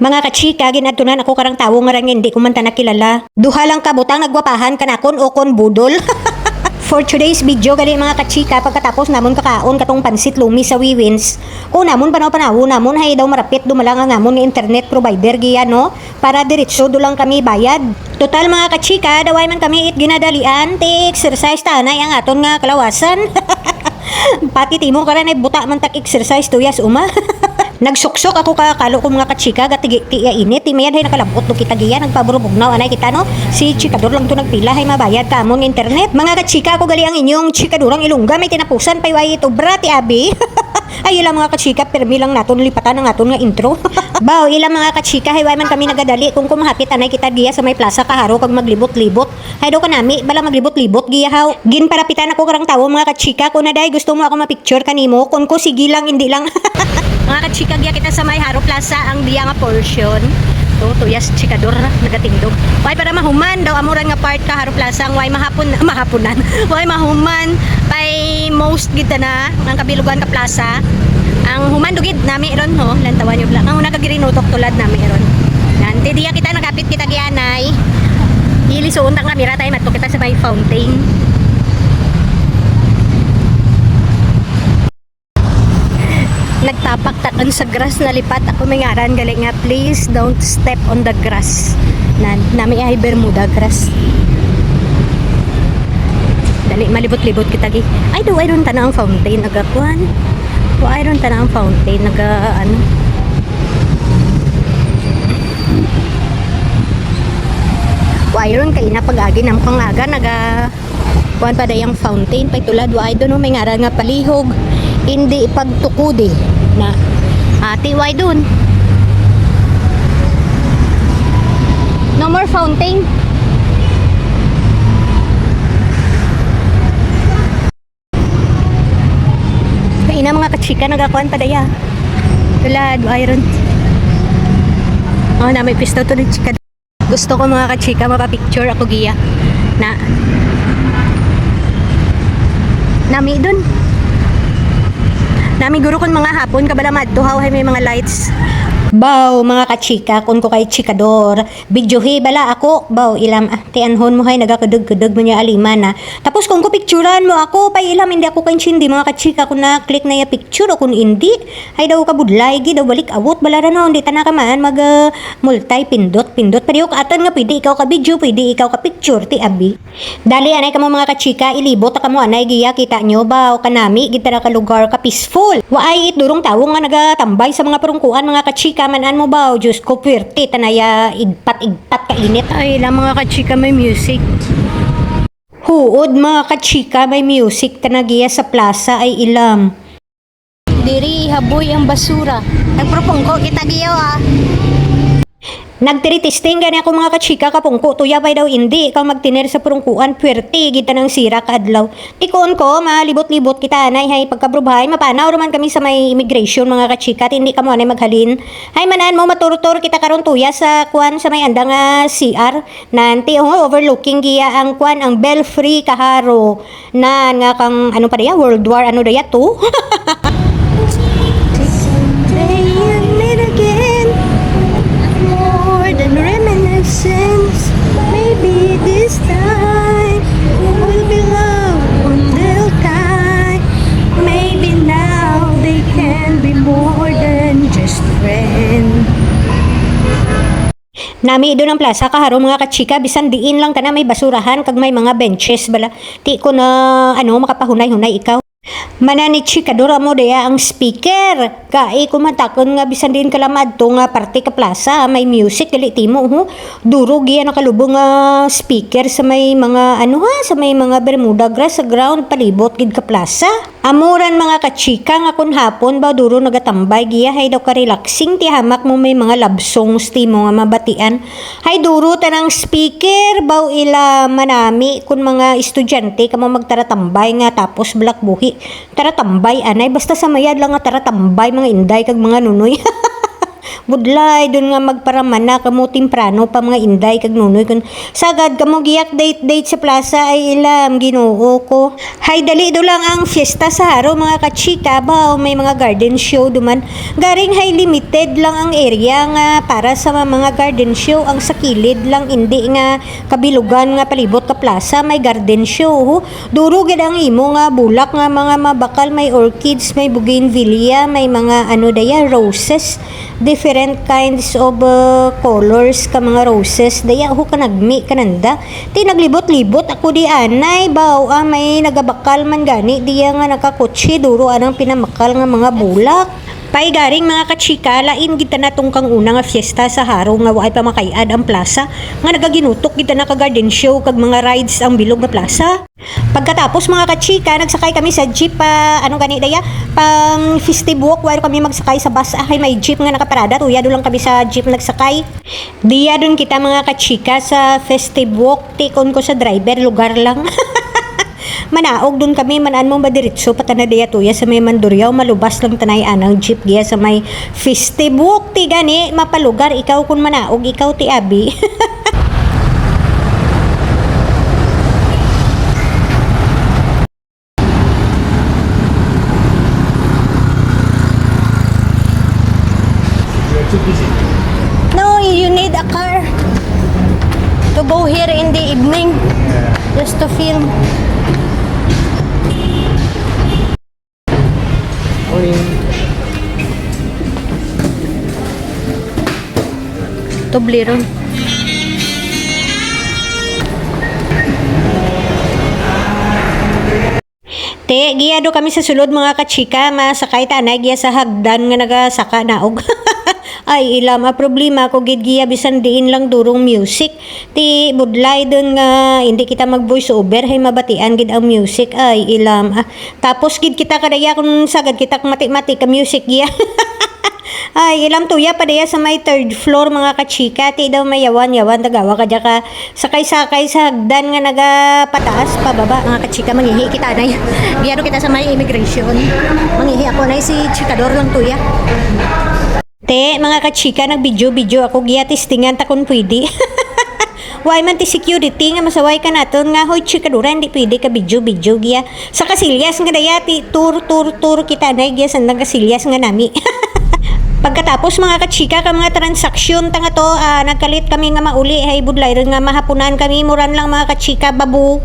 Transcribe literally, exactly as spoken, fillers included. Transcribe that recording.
Mga kachika, gin-adtunan ako karang tawo ngaran nga indi ko man tana kilala. Duha lang ka butang nagwapahan kanakun ukon budol. For today's video gali, mga kachika, pagkatapos namun kakaon katong pansit lumi sa Wiwins, kon amun panaw-panawon namun hay daw marapit dumalang ang amun nga internet provider giya, no? Para diretso dulang kami bayad. Total, mga kachika, daw way man kami it ginadalian, ti exercise ta anay ang aton nga kalawasan. Pati timo karan ay buta man tak exercise tuya sa uma. Nagsuksok ako kakalo ko, mga kachika, gatigi ti iya init, ti mayad hay nakalab-ot do kita giya, nagpaburubugnaw anay kita, no? Si Chikador lang to nagpila hay mabayad ka amun nga internet. Mga kachika, ako gali ang inyong Chikadorang Ilongga, may tinapusan pay way it obra ti abi. Ay, ila, mga kachika, pirmi lang naton lipatan ang aton nga intro. Baw, ila, mga kachika, hay way man kami nagadali kon kumahapit anay kita giya sa may plaza kaharo kag maglibot-libot. Hay daw kanami bala maglibot-libot giya haw. Ginparapitan ako karang tawo, mga kachika, kon na day gusto mo ako ma-picture kanimo, kon ko sige lang, indi lang. Mga kachika, giya kita sa may Haro Plaza, ang diya nga portion. To, tuya si Chikador nagatindog. Way para mahuman daw, amo ran nga part ka Haro Plaza ang way mahapon, mahaponan. Way mahuman, pay most gid tana ang kabilugan ka plaza. Ang human do gid nami ron, ho, lantawan nyo bala. Ang una ka girinutok tulad nami ron. Nan, ti diya kita, nagapit kita giya anay. Ilisuon tang kamera tay, madto kita sa may fountain. Nagtapak takun sa grass, nalipat ako, may ngaran gali nga, "Please don't step on the grass." Nan, nami ay Bermuda grass. Dali, malibot-libot kita gi. Ay, daw, ay, ron tana ang fountain, nagakuan. Wa, ay, ron tana ang fountain, naga, ano. Wa, ay, ron kaina pag-agi namo kang aga, naga, kuan pa dayang fountain, pay tulad, wa, ay, dun, no, may ngaran nga palihog. Indi pagtukudi na. Ati, wa, ay, dun. No more fountain. Kaina, mga kachika, nagakuan pa daya. Tulad, wa, ay, ron. O, nami pwesto to ni chika. Gusto ko, mga kachika, mapa-picture ako giya. Na. Nami dun. Nami guro kon mga hapon ka bala madto haw hay may mga lights. Baw, mga kachika, kon ko kay Chikador, videohi bala ako, baw, ilam, ah, tianhon mo hay nagakudug-kudug mo niya alima na. Tapos kon ko picturan mo ako, pay ilam, indi ako kaintindi, mga kachika, kon na-click na ya picture o kon indi. Hay daw kabudlay gid, daw balik-awot bala ran, no, indi tana kamaan mag, ah, multipindot-pindot. Pareho ka atan nga pwede ikaw ka-video, pwede ikaw ka-picture, ti abi. Dali, anay kamo, mga kachika, ilibot ta kamo anay giya, kita nyo baw, kanami gid tana ka lugar ka-peaceful. Wa ay it durong tawo nga nagatambay sa mga purungkuan, mga kachika, man-an mo baw, Diyos ko, puwerte tana ya, igpat-igpat ka init. Ay, ila, mga kachika, may music. Huod, mga kachika, may music tana giya sa plaza, ay ilam. Diri ihaboy ang basura. Nagpurupungko kita giya, ah. Nagtiritesting gani ako, mga kachika, ka pungko tuya pay daw indi ikaw magtener sa purungkuan, puwerte gid tanang sira ka adlaw. Ti kon ko malibot-libot kita anay hay pagkabrubhay, mapanaw ra man kami sa may immigration, mga kachika, ti indi kamo anay maghalin. Hay man-an mo maturtor kita karon tuya sa kuan sa may anda nga C R. Nan ti, oh, overlooking giya ang kuan, ang belfry ka Jaro. Nan nga kang, ano pa daya, World War, ano daya, two? Day and night again, more than reminiscence. Maybe this time we will be love until time. Maybe now they can be more than just friends. Nami dun ang plaza ka Jaro, mga kachika, bisan diin lang tana may basurahan kag may mga benches bala. Ti kon, ah, ano, makapahunay-hunay ikaw. Man-an ni Chikador, amo daya ang speaker. Kay kon matakun nga bisan diin ka lang maadto nga parte ka plaza, may music, gali timo, ho. Duro giya nakalubong nga speaker sa may mga, ano ha, sa may mga Bermuda grass, sa ground, palibot gid ka plaza. Amo ran, mga kachika, nga kon hapon baw duro nagatambay giya, hay daw ka-relaxing ti hamak mo may mga love songs timo nga mabatian. Hay duro tanang speaker, baw ila manami kon mga estudyante kamo magtaratambay nga tapos balak buhi. Taratambay anay, basta sa mayad lang nga taratambay, mga inday kag mga nunoy. Budlay dun nga magparamana kamo temprano pa mga inday kag nunoy kun sagad kamo gi-update-date sa plaza, ay ilam, Ginoo ko. Hay dali daw lang ang fiesta sa Jaro, mga kachika, baw, may mga garden show duman. Garing hay limited lang ang area nga para sa mga garden show, ang sa kilid lang, indi nga kabilugan nga palibot ka plaza may garden show, ho. Duro gid ang imo nga bulak nga mga mabakal, may orchids, may bougainvillea, may mga ano daya, roses, different kinds of, uh, colors ka mga roses daya, ho, kanagmi kananda. Ti naglibot-libot ako di anay, baw, ah, may nagabakal man gani diya nga nakakotse, duro anang pinamakal nga mga bulak. Pay garing mga kachika, lain gid tana tong kang una nga fiesta sa Jaro nga waay pa makay-ad ang plaza, nga nagaginutok gid tana ka garden show kag mga rides ang bilog nga plaza. Pagkatapos, mga kachika, nagsakay kami sa jeep pa, ano gani daya, pang festive walk, waay kami magsakay sa bus, ah, hay may jeep nga nakaparada, tuya daw lang kami sa jeep nagsakay. Diya dun kita, mga kachika, sa festive walk, ti kon ko sa driver, lugar lang. Manaog dun kami, man-an mo madiretso pa tana daya tuya sa may Mandurriao, malubas lang tana anang jeep giya sa may festive walk, ti gani, mapalugar ikaw kon manaog ikaw ti abi. No, you need a car to go here in the evening, just to film. Tubli ron. Ti, giya daw kami sa sulod, mga kachika, masakay ta anay giya sa hagdan nga nagasaka naog. Ay, ilam, ah, problema ko gid giya bisan diin lang durong music. Ti, budlay dun nga indi kita mag voice over, hay mabatian gid ang music. Ay, ilam, ah. Tapos gid kita kadaya kon sagad kita mati-mati ka music giya. Ay, ilam tuya pa daya sa may third floor, mga kachika, ti daw may yawan-yawan, tagawa kadya ka sakay-sakay sa hagdan nga nagapataas, pababa, mga kachika, mangihi kita anay. Giya daw kita sa may immigration. Mangihi ako anay, si Chikador lang tuya. Ti, mga kachika, nag-video-video ako, giya testingan ta kon pwede. Waay man ti security nga masaway kanaton nga, hoy, Chikadora, indi pwede ka video-video giya. Sa kasilyas nga daya ti tour, tour, tour kita anay giya sa andang kasilyas nga nami. Pagkatapos, mga kachika, ka mga transaksyon ta nga to, ah, nagkalit kami nga mauli, hay budlay run nga mahapunan kami, mo ran lang, mga kachika, babo.